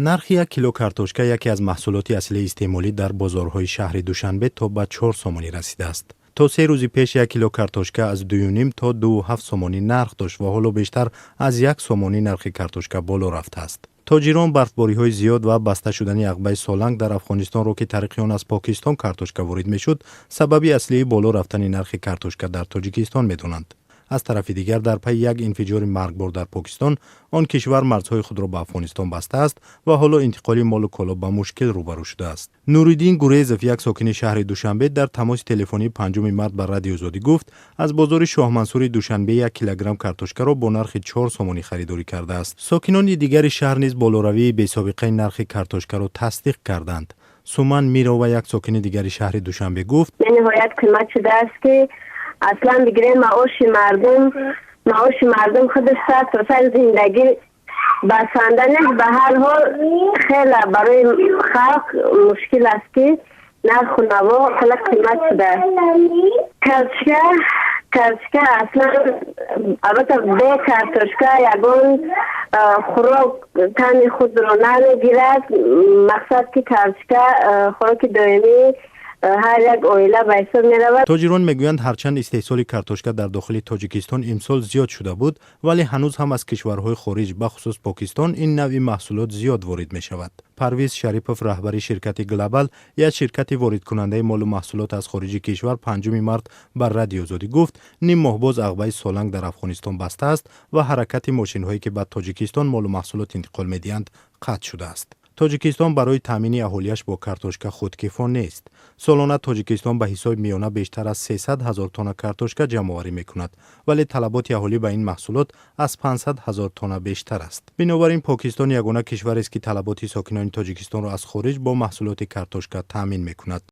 Нархи 1 кило картошка, яке аз маҳсулоти аслии истеъмолӣ, дар бозорҳои шаҳри Душанбе то ба 4 сомонӣ расидааст. То 3 рӯзи пеш 1 кило картошка аз 2,5 то 2,7 сомонӣ нарх дошт ва ҳоло бештар аз 1 сомонӣ нархи картошка боло рафтааст. Тоҷирон барфбориҳои зиёд ва баста шудани ағбаи Соланг дар Афғонистонро, ки тариқи он аз Покистон картошка ворид мешуд, сабаби аслии боло рафтани нархи картошка дар Тоҷикистон медонанд. Аз тарафи дигар, дар пайи як инфиҷори маргбор дар Покистон он кишвар марзҳои худро ба Афғонистон бастааст ва ҳоло интиқоли молу коло ба мушкил рӯбарӯ шудааст. Нуриддин Гурезов, як сокини шаҳри Душанбе, дар тамоси телефонии 5 март ба Радиои Озодӣ гуфт, аз бозори Шоҳмансури Душанбе 1 килограмм картошкаро бо нархи 4 сомонӣ харидорӣ кардааст. Сокинони дигари шаҳр низ болоравии бесобиқаи нархи картошкаро тасдиқ карданд. Суман Мирова, як сокини дигари шаҳри Душанбе, гуфт: Бениҳоят қимат шудааст, ки аслан бигирем, маоши мардум худаш сар то сар зиндагӣ басанда нест. Ба ҳар ҳол, хеле барои халқ мушкил аст, ки нарху наво хеле қимат шудааст. Картошка аслан, албатта, бе картошка ягон хӯрок таъми худро намегирад. Мақсад, ки картошка хӯроки доимӣ ҳар як оила ба ҳисоб меравад. Тоҷирон мегӯянд, ҳарчанд истеҳсоли картошка дар дохили Тоҷикистон имсол зиёд шуда буд, вале ҳанӯз ҳам аз кишварҳои хориҷ, бахусус Покистон, ин навъи маҳсулот зиёд ворид мешавад. Парвиз Шарипов, раҳбари ширкати Глобал, як ширкати воридкунандаи молу маҳсулот аз хориҷи кишвар, 5 март ба Радиои Озодӣ гуфт, ним моҳ боз ағбаи Соланг дар Афғонистон баста аст ва ҳаракати мошинҳое, ки ба Тоҷикистон молу маҳсулот интиқол медиҳанд, қатъ шудааст. Тоҷикистон барои таъмини аҳолиаш бо картошка худкифо нест. Солона Тоҷикистон ба ҳисоби миёна бештар аз 300 ҳазор тонна картошка ҷамъоварӣ мекунад, вале талаботи аҳолӣ ба ин маҳсулот аз 500 ҳазор тонна бештар аст. Бинобар ин Покистон ягона кишварест, ки талаботи сокинони Тоҷикистонро аз хориҷ бо маҳсулоти картошка таъмин мекунад.